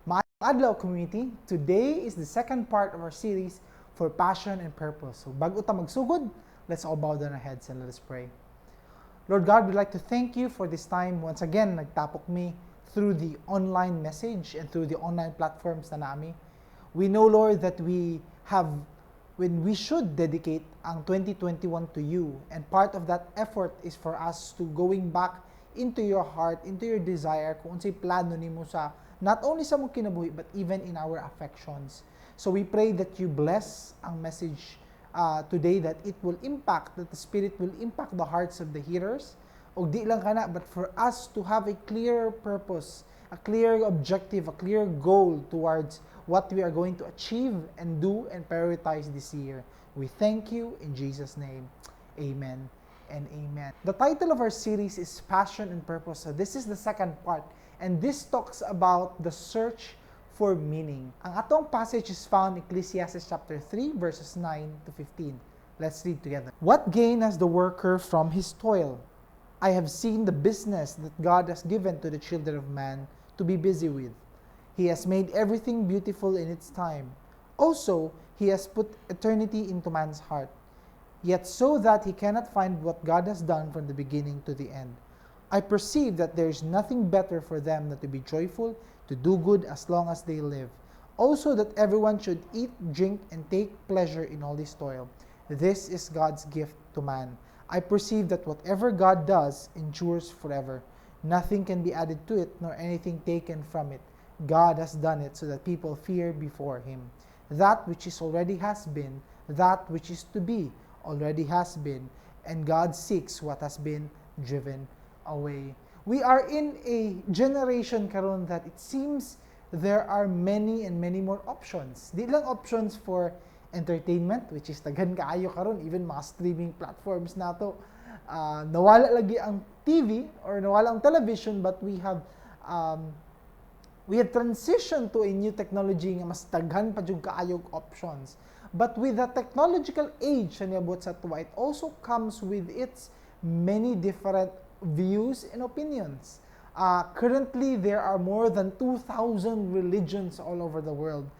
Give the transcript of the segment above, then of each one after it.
Maayong adlaw, community. Today is the second part of our series for passion and purpose. So bago ta magsugod, let's all bow down our heads and let us pray. Lord God, we'd like to thank you for this time. Once again, nagtapok mi through the online message and through the online platforms na naa mi. We know, Lord, that we have when we should dedicate ang 2021 to you. And part of that effort is for us to going back into your heart, into your desire, kung unsay plano nimo sa not only sa among kinabuhi but even in our affections. So we pray that you bless ang message today, that it will impact, that the Spirit will impact the hearts of the hearers. O di lang kana, but for us to have a clear purpose, a clear objective, a clear goal towards what we are going to achieve and do and prioritize this year. We thank you in Jesus' name. Amen and amen. The title of our series is Passion and Purpose. So this is the second part. And this talks about the search for meaning. Ang atong passage is found in Ecclesiastes chapter 3 verses 9 to 15. Let's read together. "What gain has the worker from his toil? I have seen the business that God has given to the children of man to be busy with. He has made everything beautiful in its time. Also, he has put eternity into man's heart, yet so that he cannot find what God has done from the beginning to the end. I perceive that there is nothing better for them than to be joyful, to do good as long as they live. Also, that everyone should eat, drink, and take pleasure in all his toil. This is God's gift to man. I perceive that whatever God does endures forever. Nothing can be added to it, nor anything taken from it. God has done it so that people fear before him. That which is already has been, that which is to be already has been, and God seeks what has been driven away." We are in a generation karon that it seems there are many and many more options. Di lang options for entertainment, which is daghan kaayo karon, even mga streaming platforms nato. Nawala lagi ang TV or nawala ang television, but we have transitioned to a new technology nga mas daghan pa jud kaayog options. But with the technological age na niabot sa atoa, it also comes with its many different views and opinions. Currently, there are more than 2,000 religions all over the world.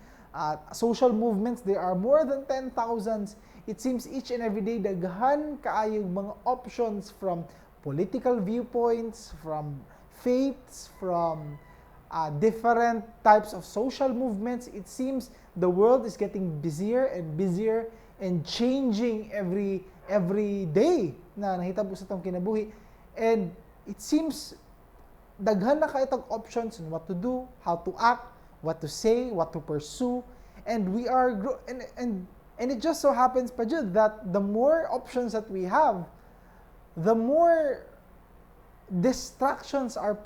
Social movements, there are more than 10,000. It seems each and every day, daghan kaayog mga options from political viewpoints, from faiths, from different types of social movements. It seems the world is getting busier and busier and changing every day na nahitabo sa atong kinabuhi. And it seems daghan na kaayo tag options on what to do, how to act, what to say, what to pursue. And we are gro- and it just so happens pa jud that the more options that we have, the more distractions our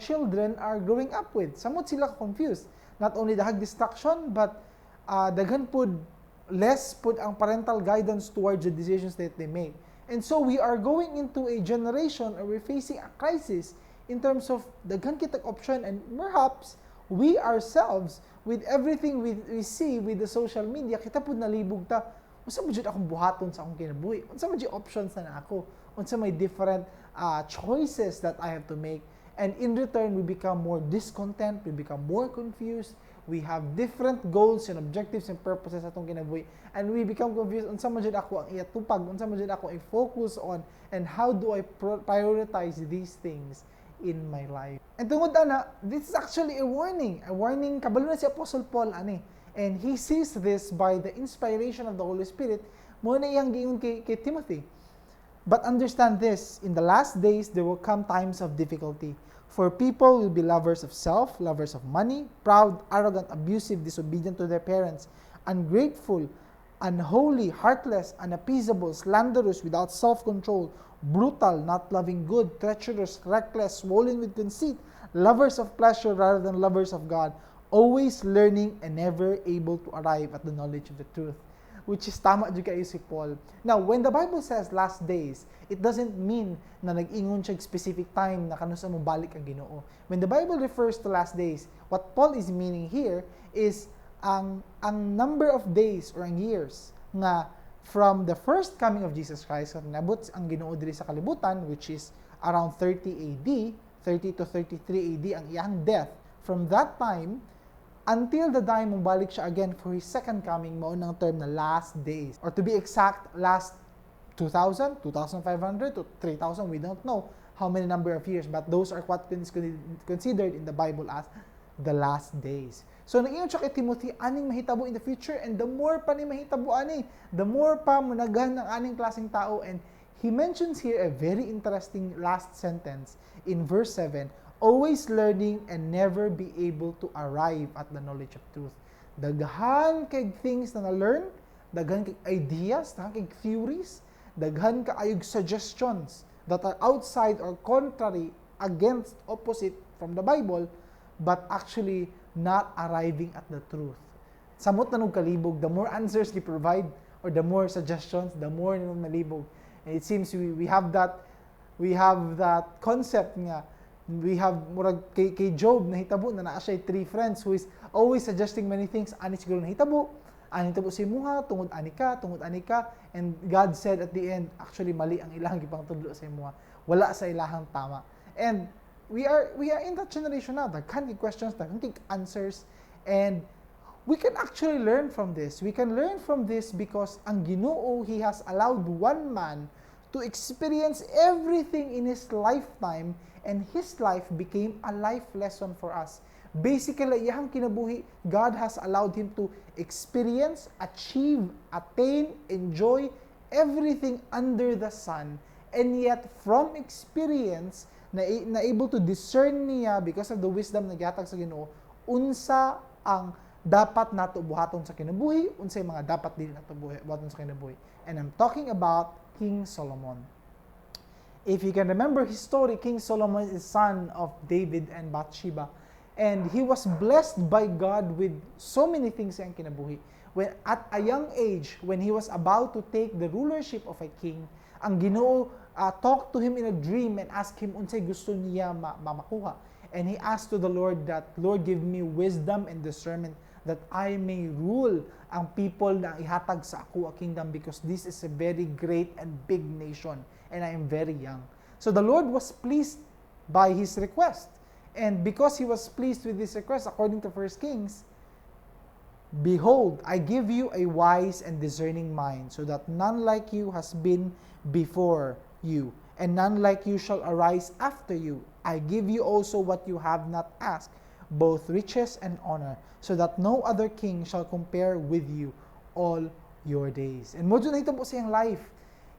children are growing up with. Samot sila confused. Not only dahag distraction, but daghan pud less pud ang parental guidance towards the decisions that they make. And so we are going into a generation or we're facing a crisis in terms of daghan kitag option, and perhaps we ourselves, with everything we see with the social media, kita pud nalibog ta, unsa man jud akong buhaton sa akong kinabuhi? Unsa man jud options na ako? Unsa may different choices that I have to make? And in return, we become more discontent, we become more confused, we have different goals and objectives and purposes sa atong kinabuhi, and we become confused, unsa man jud ako ang iatupag, unsa man jud ako i-focus on, and how do I prioritize these things in my life? And tungod ana, this is actually a warning. A warning, kabalo na si Apostle Paul ani. And he sees this by the inspiration of the Holy Spirit, mao na iyang giingon kay Timothy. "But understand this, in the last days there will come times of difficulty. For people will be lovers of self, lovers of money, proud, arrogant, abusive, disobedient to their parents, ungrateful, unholy, heartless, unappeasable, slanderous, without self-control, brutal, not loving good, treacherous, reckless, swollen with conceit, lovers of pleasure rather than lovers of God, always learning and never able to arrive at the knowledge of the truth." Which is tama jud kaayo si Paul. Now, when the Bible says last days, it doesn't mean na nag-ingon siya specific time na kanus-a mobalik ang Ginoo. When the Bible refers to last days, what Paul is meaning here is ang number of days or ang years nga from the first coming of Jesus Christ, kung nabot ang Ginoo diri sa kalibutan, which is around 30 AD, 30 to 33 AD ang iyang death. From that time Until the time mobalik siya again for His second coming, mao nang term na last days. Or to be exact, last 2,000, 2,500 to 3,000, we don't know how many number of years, but those are what is considered in the Bible as the last days. So nag-ingon siya kay Timothy, aning mahitabo in the future, and the more pa ni mahitabo ani, the more pa munaghan ang aning klaseng tao. And he mentions here a very interesting last sentence in verse 7, "Always learning and never be able to arrive at the knowledge of truth." Daghan kay things na na-learn, daghan kay ideas, daghan kay theories, daghan kaayog suggestions that are outside or contrary, against, opposite from the Bible, but actually not arriving at the truth. Samot na nung kalibog, the more answers you provide or the more suggestions, the more nung malibog. And it seems we have that concept nga we have murag kay Job, nahitabo na naa siya three friends who is always suggesting many things. Ani siguro nahitabo, ani nahitabo sa imuha tungod ani ka, tungod ani ka. And God said at the end, actually mali ang ilang gipangtudlo sa imuha, wala sa ilahang tama. And we are in that generation now. Daghan kay questions, daghan kay answers, and we can actually learn from this. We can learn from this because ang Ginoo, He has allowed one man to experience everything in his lifetime, and his life became a life lesson for us. Basically, iyang kinabuhi, God has allowed him to experience, achieve, attain, enjoy everything under the sun. And yet, from experience, na able to discern niya because of the wisdom na gihatag sa Ginoo, unsa ang dapat nato buhaton sa kinabuhi, unsay mga dapat dili nato buhaton sa kinabuhi. And I'm talking about King Solomon. If you can remember his story, King Solomon is son of David and Bathsheba. And he was blessed by God with so many things sa iyang kinabuhi. When at a young age, when he was about to take the rulership of a king, ang Ginoo talked to him in a dream and asked him unsay gusto niya makuha. And he asked to the Lord that, "Lord, give me wisdom and discernment that I may rule ang people na ihatag sa ako a kingdom, because this is a very great and big nation and I am very young." So the Lord was pleased by his request. And because he was pleased with this request, according to 1 Kings, "Behold, I give you a wise and discerning mind, so that none like you has been before you, and none like you shall arise after you. I give you also what you have not asked, both riches and honor, so that no other king shall compare with you all your days." And mao na po sa iyang life.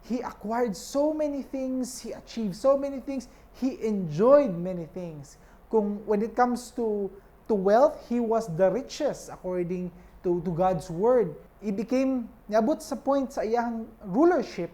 He acquired so many things, he achieved so many things, he enjoyed many things. Kung when it comes to wealth, he was the richest according to God's word. He became, niabot sa point sa iyang rulership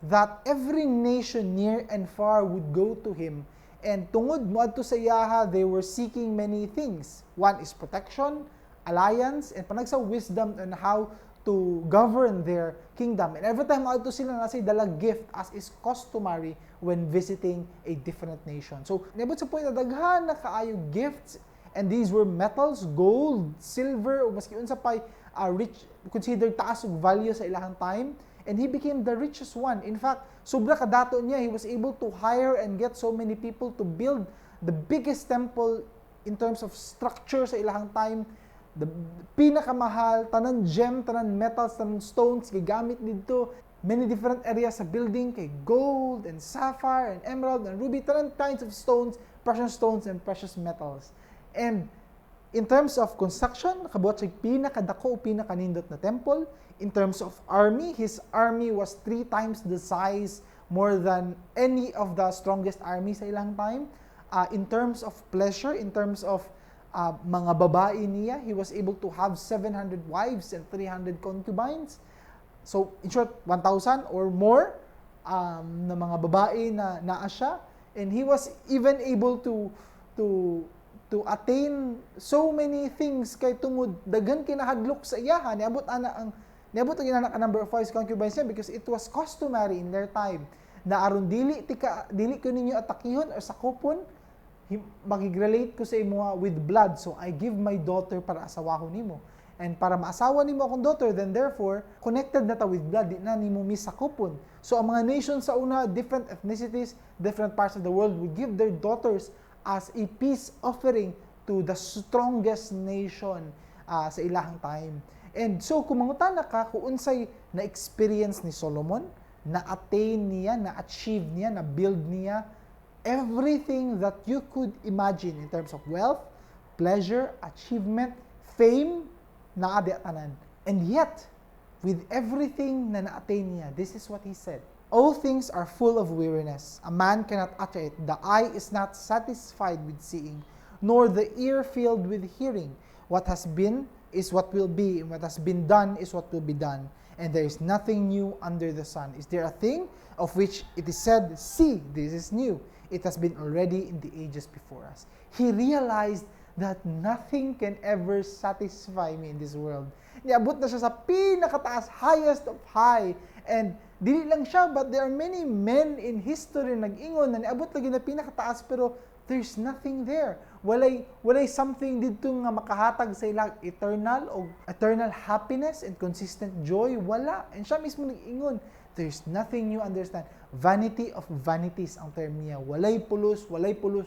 that every nation near and far would go to him. And tungod moadto sa iyaha, they were seeking many things. One is protection, alliance, and panagsa wisdom on how to govern their kingdom. And every time moadto sila, naa siya'y dalag gift, as is customary when visiting a different nation. So, niabot sa point na daghan na kaayo gifts, and these were metals, gold, silver, o maski unsa pay rich, considered taas og value sa ilahang time. And he became the richest one. In fact, sobra kadato niya, he was able to hire and get so many people to build the biggest temple in terms of structure sa ilahang time. The pinakamahal, tanan gem, tanan metals, tanan stones, gigamit didto. Many different areas sa building kay gold and sapphire and emerald and ruby, tanan kinds of stones, precious stones and precious metals. And in terms of construction, nakabuhat siya pinakadako o pinakanindot na temple. In terms of army, his army was three times the size more than any of the strongest armies sa ilang time. In terms of pleasure, in terms of mga babae niya, he was able to have 700 wives and 300 concubines. So, in short, 1,000 or more na mga babae na naa siya. And he was even able to attain so many things kay tungod daghan kinahadlok sa iyaha. Niabot ang inana ka number of wives, concubines niya, because it was customary in their time na aron dili tika dili ko ninyo atakihon or sakupon, makig-relate ko sa imo with blood, so I give my daughter para asawahon nimo. And para maasawa nimo akong daughter, then therefore connected na ta with blood, di na nimo misakupon. So ang mga nations sa una, different ethnicities, different parts of the world, would give their daughters as a peace offering. to the strongest nation sa ilahang time. And so kung mangutana ka kung unsay na-experience ni Solomon, na-attain niya, na-achieve niya, na-build niya, everything that you could imagine in terms of wealth, pleasure, achievement, fame, naa diha tanan. And yet, with everything na na-attain niya, this is what he said: "All things are full of weariness. A man cannot utter it. The eye is not satisfied with seeing, nor the ear filled with hearing. What has been is what will be, and what has been done is what will be done. And there is nothing new under the sun. Is there a thing of which it is said, 'See, this is new?' It has been already in the ages before us." He realized that nothing can ever satisfy me in this world. Niabot na siya sa pinakataas, highest of high. And dili lang siya, but there are many men in history nag-ingon na niabot lagi na pinakataas pero there's nothing there. Walay something didto nga makahatag sa ilang eternal o eternal happiness and consistent joy. Wala. And siya mismo nag-ingon, "There's nothing new under the sun." Vanity of vanities ang term niya. Walay pulos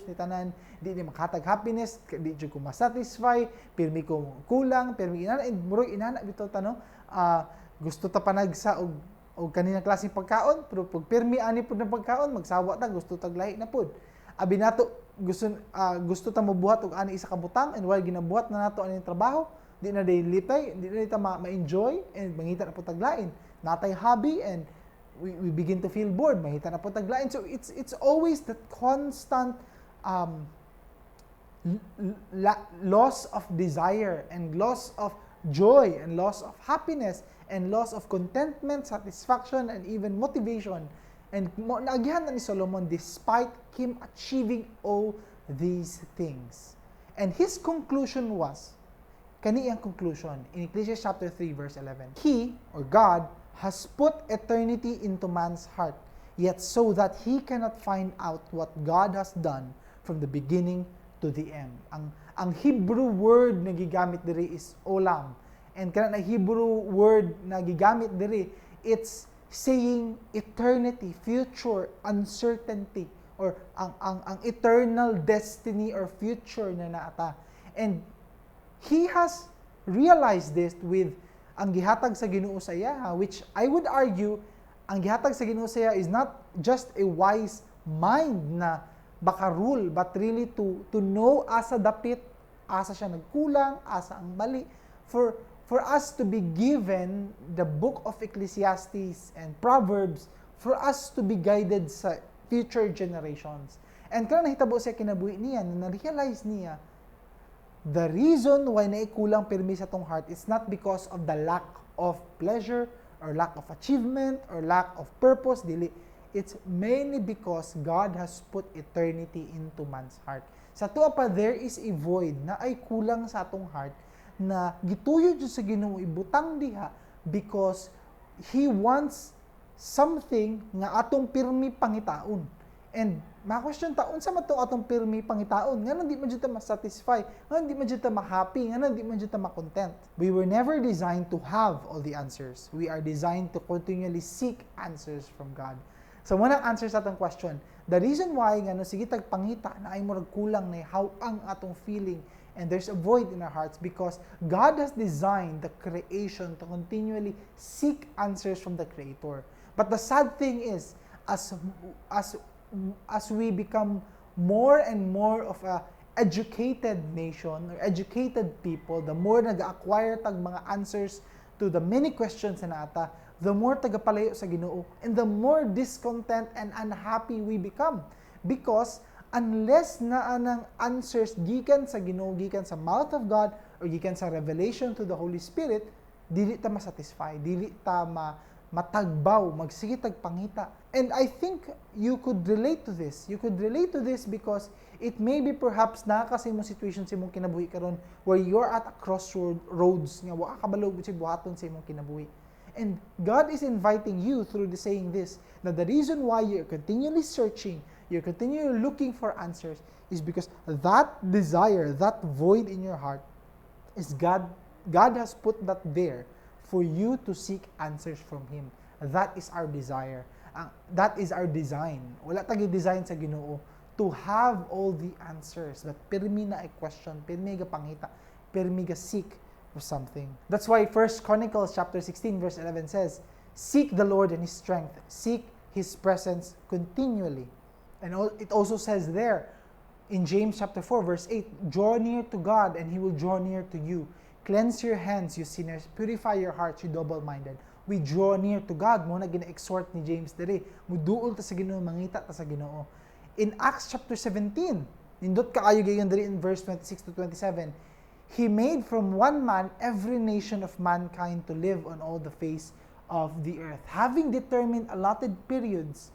ni tanan. Di ni makahatag happiness, di jud ko masatisfy, pirmi ko kulang, pirmi inana, and murag inana bitaw ta, no? Gusto ta panagsa og kaninang klaseng pagkaon, pero pag pirmi ani pud na pagkaon, magsawa ta, gusto tag lahi na pud. Abi nato gusto ta mobuhat og ani isa ka butang, and while ginabuhat na nato ani trabaho, di na day lipay, di na ta ma-enjoy and mangita na pud tag lain. Natay hobby and we begin to feel bored, mangita na pud tag lain. So it's always that constant loss of desire and loss of joy and loss of happiness and loss of contentment, satisfaction, and even motivation. And naagihan na ni Solomon despite him achieving all these things. And his conclusion was, kani ang conclusion in Ecclesiastes chapter 3 verse 11: "He, or God, has put eternity into man's heart, yet so that he cannot find out what God has done from the beginning to the end." Ang Hebrew word na gigamit diri is olam. And kana na Hebrew word na gigamit diri, it's saying eternity, future, uncertainty, or ang eternal destiny or future na naata. And he has realized this with ang gihatag sa Ginoo sa iya, which I would argue ang gihatag sa Ginoo sa iya is not just a wise mind na baka rule, but really to know asa dapit, asa siya nagkulang, asa ang mali, for us to be given the book of Ecclesiastes and Proverbs for us to be guided sa future generations. And kanang nahitabo sa kinabuhi niya, na na-realize niya, the reason why naikulang pirmi sa atong heart is not because of the lack of pleasure or lack of achievement or lack of purpose, dili. It's mainly because God has put eternity into man's heart. Sa tuwa pa, there is a void na ay kulang sa atong heart na gituyo jud sa Ginoo ibutang diha because He wants something nga atong pirmi pangitaon. And ma-question ta, unsa man tong atong pirmi pangitaon? Nga di man jud ta ma-satisfy, nga di man jud ta ma-happy, nga di man jud ta ma-content. We were never designed to have all the answers. We are designed to continually seek answers from God. So, mao nang answer sa atong question. The reason why nga no sige tag pangita na ay murag kulang na how ang atong feeling and there's a void in our hearts because God has designed the creation to continually seek answers from the Creator. But the sad thing is, as we become more and more of a educated nation or educated people, the more nag-acquire tag mga answers to the many questions na naata, the more tagapalayo sa Ginoo and the more discontent and unhappy we become. Because unless naa nang answers gikan sa Ginoo, gikan sa mouth of God or gikan sa revelation to the Holy Spirit, dili ta masatisfy, dili ta matagbaw, magsige tag pangita. And I think you could relate to this. You could relate to this because it may be perhaps naa ka sa imong situation sa imong kinabuhi karon where you're at a crossroads nga wa ka kabalo sa buhaton sa imong kinabuhi. And God is inviting you through the saying this, that the reason why you're continually searching, you're continually looking for answers, is because that desire, that void in your heart, is God. God has put that there for you to seek answers from Him. That is our desire. That is our design. Wala ta design sa Ginoo to have all the answers. But pirmi naay question, pirmi ga pangita, pirmi ga seek for something. That's why First Chronicles chapter 16 verse 11 says, "Seek the Lord and His strength, seek His presence continually." And it also says there in James chapter 4 verse 8, "Draw near to God and He will draw near to you. Cleanse your hands, you sinners, purify your hearts, you double-minded." We draw near to God. Mao na gina-exhort ni James diri. Muduol ta sa Ginoo, mangita ta sa Ginoo. In Acts chapter 17, nindot kaayo gayon diri in verse 26 to 27, "He made from one man every nation of mankind to live on all the face of the earth, having determined allotted periods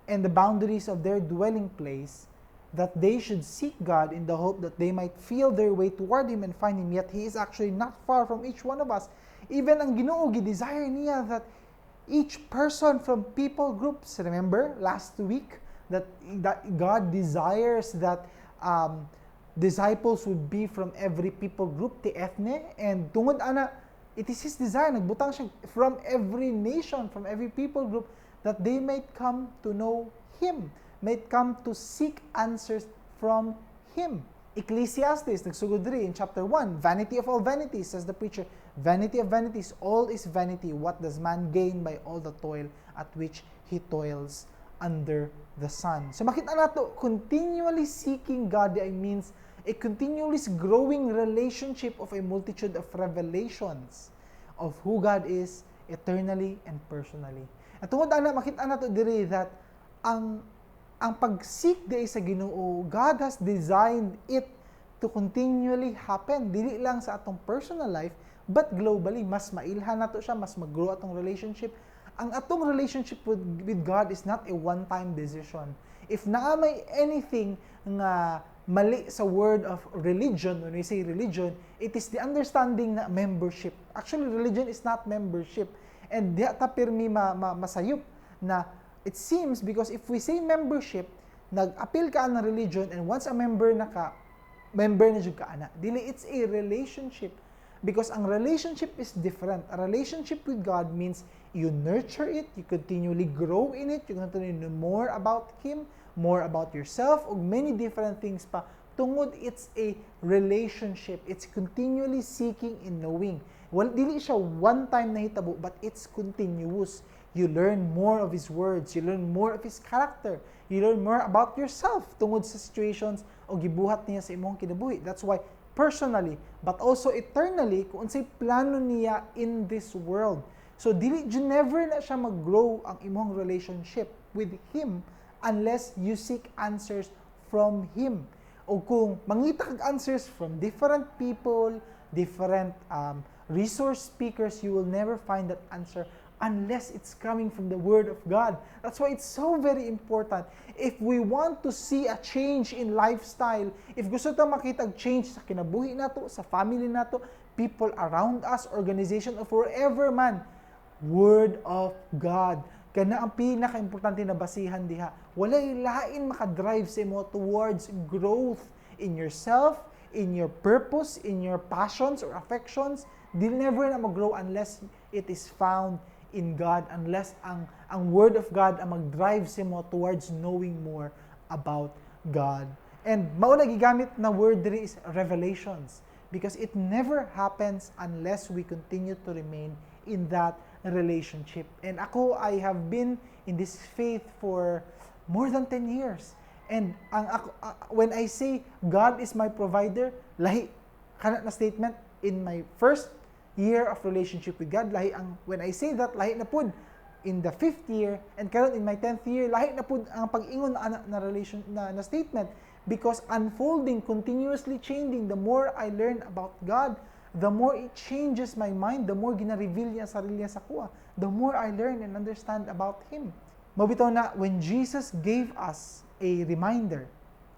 and the boundaries of their dwelling place, that they should seek God in the hope that they might feel their way toward Him and find Him. Yet He is actually not far from each one of us." Even ang Ginoo, gi-desire niya that each person from people groups, remember last week, that God desires that disciples would be from every people group, ti ethne, and tungod ana, it is His desire, nagbutang siya from every nation, from every people group, that they might come to know Him, might come to seek answers from Him. Ecclesiastes, nagsugod diri in chapter 1, "Vanity of all vanities," says the preacher, "vanity of vanities, all is vanity. What does man gain by all the toil at which he toils under the sun?" So makita nato, continually seeking God means a continually growing relationship of a multitude of revelations of who God is eternally and personally. At tungod ana, makita nato diri that ang pag-seek diay sa Ginoo, God has designed it to continually happen dili lang sa atong personal life but globally. Mas mailhan nato siya, mas mag-grow atong relationship. Ang atong relationship with God is not a one-time decision. If naa may anything nga mali sa word of religion, when we say religion, it is the understanding na membership. Actually, religion is not membership. And diha ta pirmi masayop na it seems, because if we say membership, nag-apil ka ng religion and once a member na ka, member na jud ka ana. Dili, it's a relationship. Because ang relationship is different. A relationship with God means you nurture it, you continually grow in it, you continually know more about Him, more about yourself, ug many different things pa. Tungod it's a relationship. It's continually seeking and knowing. Well, dili siya one time na hitabo, but it's continuous. You learn more of His words, you learn more of His character, you learn more about yourself tungod sa situations o gibuhat niya sa imong kinabuhi. That's why personally, but also eternally, kung unsay plano niya in this world. So dili jud, never na siya mag-grow ang imong relationship with Him unless you seek answers from Him. O kung mangita kag answers from different people, different resource speakers, you will never find that answer unless it's coming from the Word of God. That's why it's so very important. If we want to see a change in lifestyle, if gusto ta makita og change sa kinabuhi nato, sa family nato, people around us, organization, or wherever man, Word of God. Kana ang pinaka-importante na basihan diha. Walay lain makadrive sa imo towards growth in yourself, in your purpose, in your passions or affections. Di never na mag-grow unless it is found in God, unless ang Word of God ang mag-drive sa imo towards knowing more about God. And mao na gigamit na word diri is revelations because it never happens unless we continue to remain in that relationship. And ako, I have been in this faith for more than 10 years. And ang ako, when I say God is my provider, lahi kana na statement in my first year of relationship with God, lahi ang when I say that, lahi na pud in the fifth year, and karon in my 10th year, lahi na pud ang pag-ingon na relation na statement, because unfolding, continuously changing. The more I learn about God, the more it changes my mind, the more gina-reveal niya sa sarili niya sa akoa, the more I learn and understand about Him. Mao bitaw na when Jesus gave us a reminder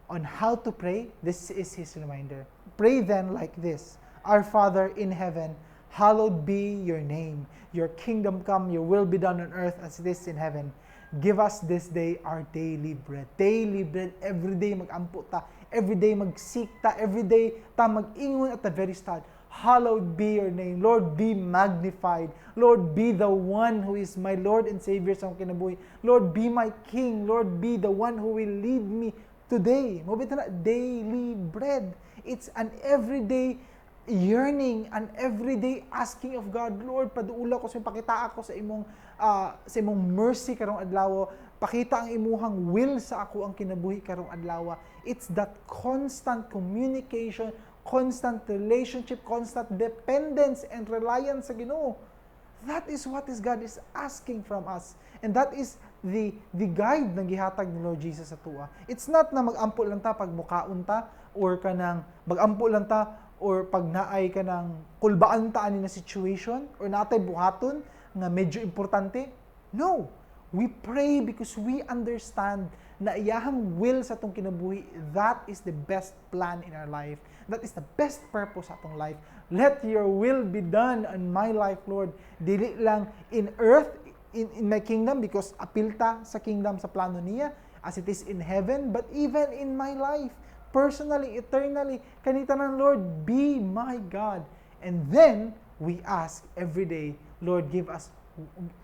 on how to pray, this is His reminder. "Pray then like this: Our Father in heaven, hallowed be your name. Your kingdom come, your will be done on earth as it is in heaven. Give us this day our daily bread." Daily bread. Every day mag-ampo ta. Every day mag-seek ta. Every day ta mag-ingon at the very start, "Hallowed be your name. Lord, be magnified. Lord, be the one who is my Lord and Savior sa akong kinabuhi. Lord, be my King. Lord, be the one who will lead me Today. Mao na daily bread. It's an everyday yearning, an everyday asking of God, "Lord, paduula ko sa pakita ako sa imong mercy karong adlaw. Pakita ang imuhang will sa akoang kinabuhi karong adlaw." It's that constant communication, constant relationship, constant dependence and reliance sa Ginoo. That is what is God is asking from us. And that is the guide na gihatag ni Lord Jesus sa atoa. It's not na mag-ampo lang ta pag mukaon ta or kanang mag-ampo lang ta or pag naay kanang kulbaan ta ani na situation or natay buhaton nga medyo importante. No. We pray because we understand na iyahang will sa atong kinabuhi, that is the best plan in our life. That is the best purpose sa atong life. Let your will be done on my life, Lord. Dili lang in earth, in my kingdom, because apil ta sa kingdom sa plano niya, as it is in heaven, but even in my life, personally, eternally, kani tanan, Lord, be my God. And then, we ask every day, "Lord, give us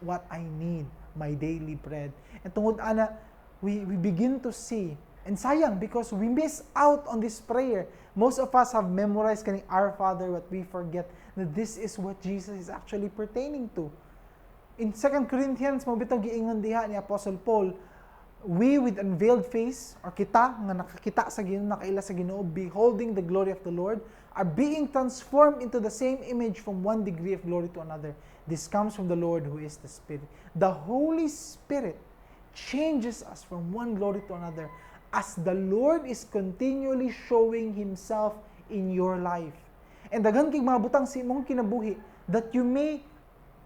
what I need, my daily bread." And tungod ana, we begin to see, and sayang because we miss out on this prayer. Most of us have memorized kaning Our Father, but we forget that this is what Jesus is actually pertaining to. In 2 Corinthians, mao bitaw giingon diha ni Apostle Paul, we with unveiled face, or kita nga nakakita sa Ginoo, nakaila sa Ginoo, beholding the glory of the Lord, are being transformed into the same image from one degree of glory to another. This comes from the Lord who is the Spirit. The Holy Spirit changes us from one glory to another as the Lord is continually showing Himself in your life. And daghan kay mga butang sa imong kinabuhi that you may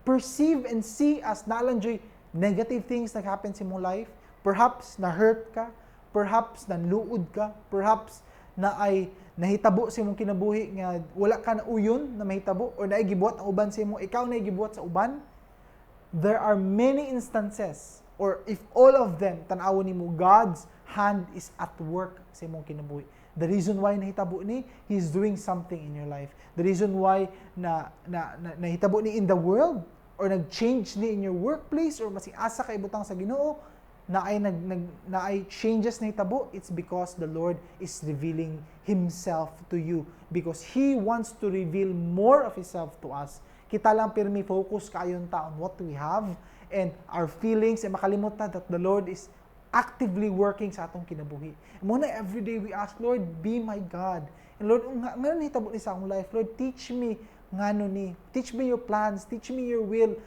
perceive and see as naa lang juy negative things that happen sa imong life. Perhaps na-hurt ka, perhaps nanluod ka, perhaps naay nahitabo sa imong kinabuhi nga wala ka na uyon na mahitabo or naay gibuhat ang uban sa imo, ikaw na gibuhat sa uban. There are many instances, or if all of them tan-awon nimo, God's hand is at work sa imong kinabuhi. The reason why nahitabo ni, He's doing something in your life. The reason why na nahitabo ni in the world or nag-change ni in your workplace or masing asa ka ibutang sa Ginoo na ay nag, nag naay changes na hitabo, it's because the Lord is revealing Himself to you because He wants to reveal more of Himself to us. Kita lang pirmi focus kaayo ta on what we have and our feelings and makalimot ta that the Lord is actively working sa atong kinabuhi. Mao na every day we ask, "Lord, be my God. And Lord, nga nahitabo ni sa akong life? Lord, teach me ngano ni. Teach me your plans, teach me your will.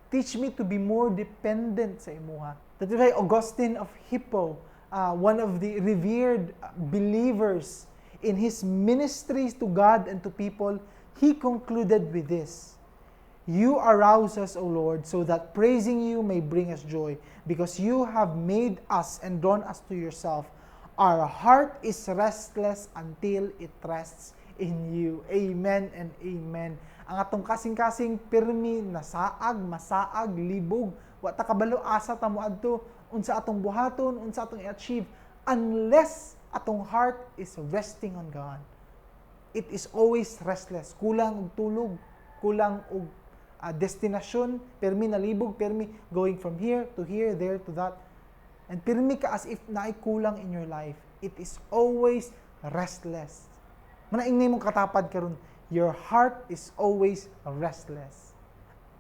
Teach me to be more dependent sa imuha." That is why Augustine of Hippo, one of the revered believers in his ministries to God and to people, he concluded with this: "You arouse us, O Lord, so that praising you may bring us joy, because you have made us and drawn us to yourself. Our heart is restless until it rests in you." Amen and amen. Ang atong kasing-kasing pirmi nasaag, masaag, libog, wa ta kabalo asa ta moadto, unsa atong buhaton, unsa atong i-achieve unless atong heart is resting on God. It is always restless. Kulang og tulog, kulang og destinasyon, pirmi nalibog, pirmi going from here to here, there to that. And pirmi ka as if naay kulang in your life. It is always restless. Mao na ingna imong katapad karon, your heart is always restless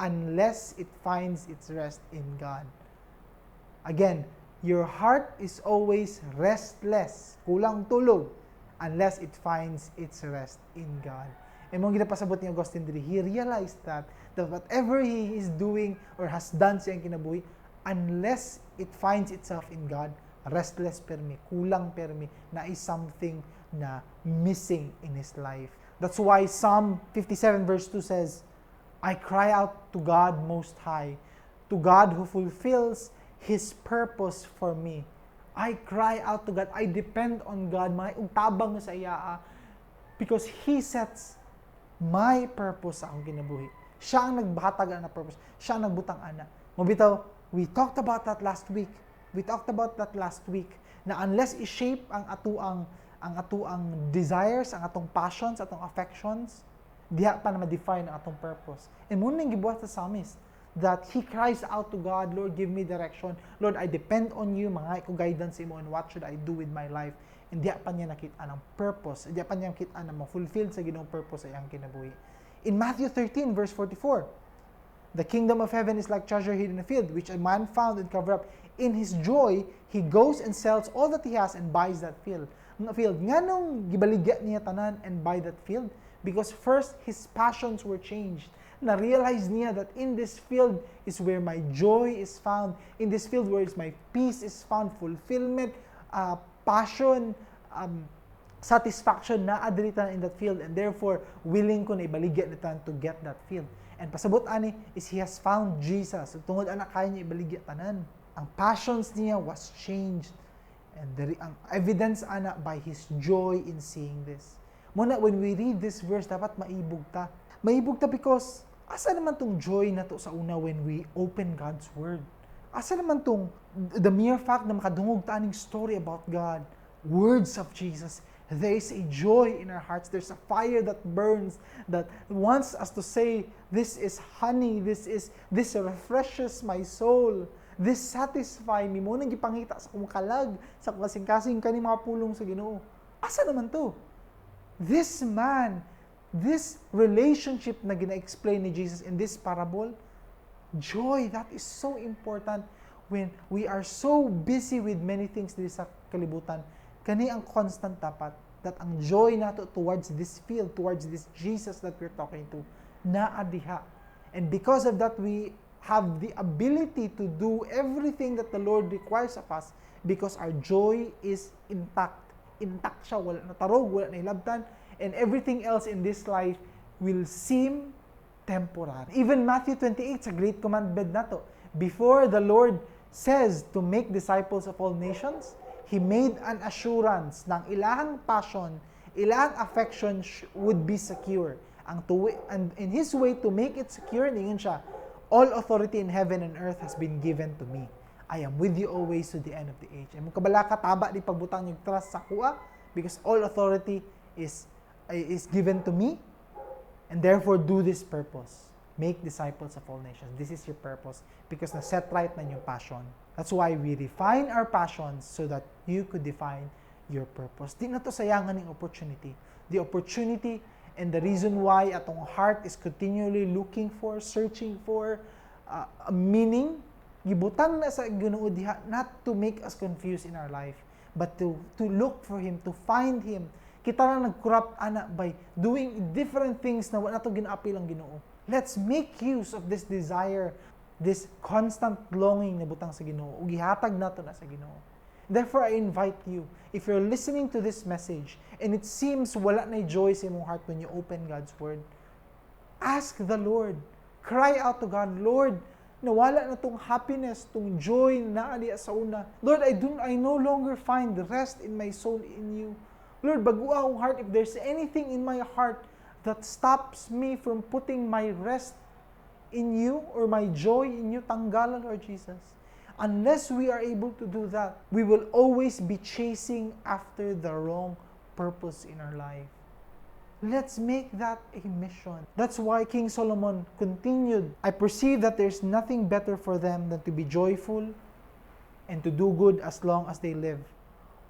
unless it finds its rest in God. Again, your heart is always restless, kulang tulog, unless it finds its rest in God. E mao ginapasabot ni Augustine diri, he realized that whatever he is doing or has done sa iyang kinabuhi, unless it finds itself in God, restless permi, kulang permi, na is something na missing in his life. That's why Psalm 57 verse 2 says, "I cry out to God Most High, to God who fulfills His purpose for me." I cry out to God. I depend on God. Mga tabang sa iya because He sets my purpose sa akong kinabuhi. Siya ang naghatag ana purpose. Siya ang nagbutang ana. Mao bitaw, we talked about that last week. We talked about that last week na unless i-shape ang atoang desires, ang atong passions, atong affections, diha pa na ma-define ang atong purpose. And mao ning gibuhat sa psalmist. that he cries out to God, "Lord, give me direction. Lord, I depend on you, mga ko guidance imo, and what should I do with my life?" And diya pa niya nakita ang purpose. Diya pa niya nakita na ma-fulfill sa Ginoo purpose sa iyang kinabuhi. In Matthew 13 verse 44, "The kingdom of heaven is like treasure hidden in a field, which a man found and covered up. In his joy, he goes and sells all that he has and buys that field." Field. Nganong gibaligya niya tanan and buy that field? Because first, his passions were changed. Na-realize niya that in this field is where my joy is found. In this field where is my peace is found, fulfillment, passion, satisfaction naa diri in that field, and therefore willing ko na ibaligya ni to get that field. And pasabot ani is he has found Jesus. So, tungod ana kaya niya ibaligya tanan. Ang passions niya was changed. And ang evidence ana by his joy in seeing this. Mao na when we read this verse, dapat maibog ta. Maibog ta because asa naman tong joy nato sa una when we open God's Word? Asa naman tong the mere fact na makadungog ta aning story about God, words of Jesus, there is a joy in our hearts. There's a fire that burns that wants us to say, "This is honey, this refreshes my soul. This satisfy me." Mao nang gipangita sa akong kalag, sa akong kasing-kasing kani mga pulong sa Ginoo. Asa naman to? This man, this relationship na gina-explain ni Jesus in this parable, joy, that is so important when we are so busy with many things diri sa kalibutan. Kani ang constant dapat, that ang joy nato towards this field, towards this Jesus that we're talking to, naa diha. And because of that, we have the ability to do everything that the Lord requires of us because our joy is intact. Intact siya, wala na tarog, wala na hilabtan, and everything else in this life will seem temporary. Even Matthew 28, sa Great Commandment nato, before the Lord says to make disciples of all nations, He made an assurance ng ilahang passion, ilahang affection would be secure. Ang tuwi, and in His way to make it secure, ningon siya, "All authority in heaven and earth has been given to me. I am with you always to the end of the age." Ay mo kabalaka taba di pagbutang yung trust sa akoa because all authority is given to me, and therefore do this purpose. Make disciples of all nations. This is your purpose because na set right na yung passion. That's why we refine our passions so that you could define your purpose. Di nato sayangan ng opportunity. The opportunity and the reason why atong heart is continually looking for, searching for a meaning, gibutang na sa Ginoo diha not to make us confused in our life, but to look for Him, to find Him. Kita lang nag-corrupt ana by doing different things na wala nato ginaapil ang Ginoo. Let's make use of this desire, this constant longing na butang sa Ginoo ug gihatag nato na sa Ginoo. Therefore, I invite you, if you're listening to this message and it seems wala na joy sa imong heart when you open God's Word, ask the Lord. Cry out to God, "Lord, nawala na tong happiness, tong joy na naa sa una. Lord, I no longer find rest in my soul in you. Lord, bag-oa akong heart. If there's anything in my heart that stops me from putting my rest in you or my joy in you, tanggalan, Lord Jesus." Unless we are able to do that, we will always be chasing after the wrong purpose in our life. Let's make that a mission. That's why King Solomon continued, "I perceive that there's nothing better for them than to be joyful and to do good as long as they live.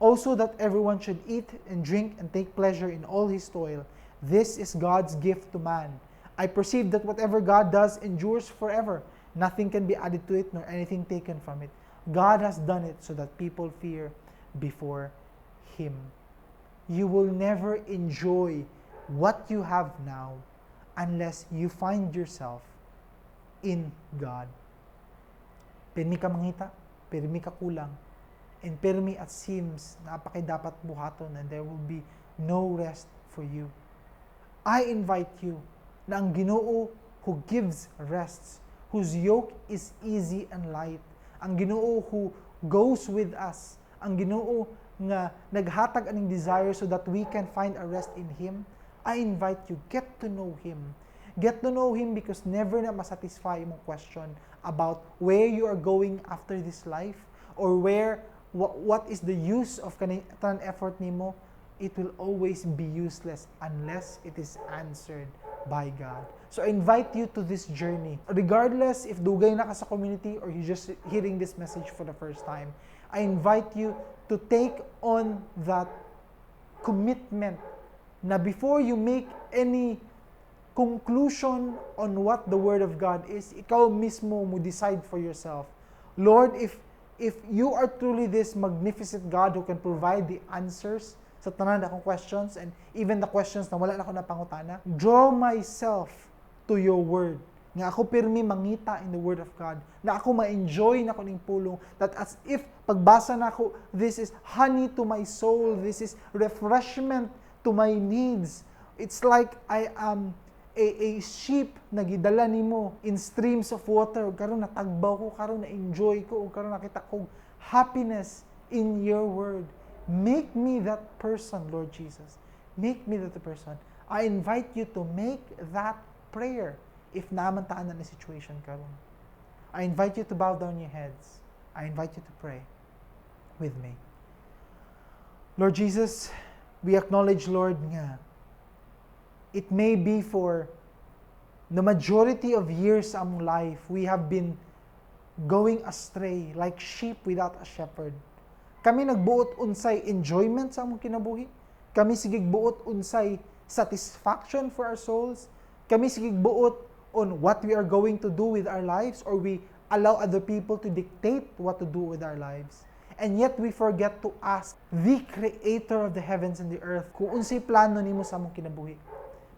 Also that everyone should eat and drink and take pleasure in all his toil. This is God's gift to man. I perceive that whatever God does endures forever. Nothing can be added to it nor anything taken from it. God has done it so that people fear before Him." You will never enjoy what you have now unless you find yourself in God. Pirmi ka mangita, pirmi ka kulang, and pirmi it seems naa pa kay dapat buhaton and there will be no rest for you. I invite you na ang Ginoo who gives rests, whose yoke is easy and light, ang Ginoo who goes with us, ang Ginoo nga naghatag aning desire so that we can find a rest in Him. I invite you, get to know Him. Get to know Him because never na masatisfy imong question about where you are going after this life or where what is the use of kaning tanan effort nimo. It will always be useless unless it is answered by God. So I invite you to this journey. Regardless if dugay na ka sa community or you just hearing this message for the first time, I invite you to take on that commitment na before you make any conclusion on what the Word of God is, ikaw mismo mo decide for yourself. Lord, if you are truly this magnificent God who can provide the answers sa tanan akong questions and even the questions na wala na ako napangutana, draw myself to your Word. Nga ako pirmi mangita in the Word of God. Na ako ma-enjoy nako ning pulong. That as if pagbasa nako, this is honey to my soul. This is refreshment to my needs. It's like I am a sheep na gidala nimo in streams of water. Ug karon natagbaw ko, karon na-enjoy ko, ug karon nakita ko happiness in your Word. Make me that person, Lord Jesus. Make me that person. I invite you to make that prayer if naa man ta ana na situation karon. I invite you to bow down your heads. I invite you to pray with me. Lord Jesus, we acknowledge, Lord, nga it may be for the majority of years sa among life, we have been going astray like sheep without a shepherd. Kami nagbuot unsay enjoyment sa among kinabuhi. Kami sigig buot unsay satisfaction for our souls. Kami sigig buot on what we are going to do with our lives, or we allow other people to dictate what to do with our lives. And yet we forget to ask the Creator of the heavens and the earth kung unsay plano nimo sa among kinabuhi.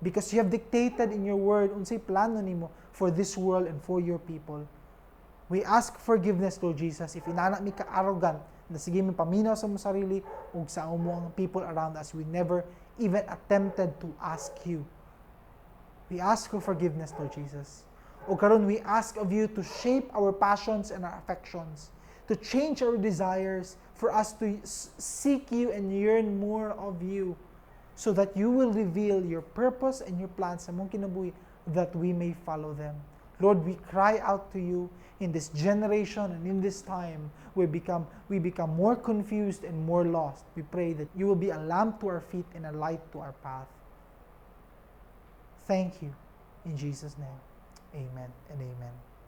Because you have dictated in your Word unsay plano nimo for this world and for your people. We ask forgiveness, Lord Jesus, if inana mi ka-arrogant na sige mi paminaw sa among sarili ug sa among people around us, we never even attempted to ask you. We ask for forgiveness, Lord Jesus. O karon, we ask of you to shape our passions and our affections, to change our desires, for us to seek you and yearn more of you, so that you will reveal your purpose and your plans sa among kinabuhi, that we may follow them. Lord, we cry out to you in this generation and in this time we become more confused and more lost. We pray that you will be a lamp to our feet and a light to our path. Thank you. In Jesus' name, amen and amen.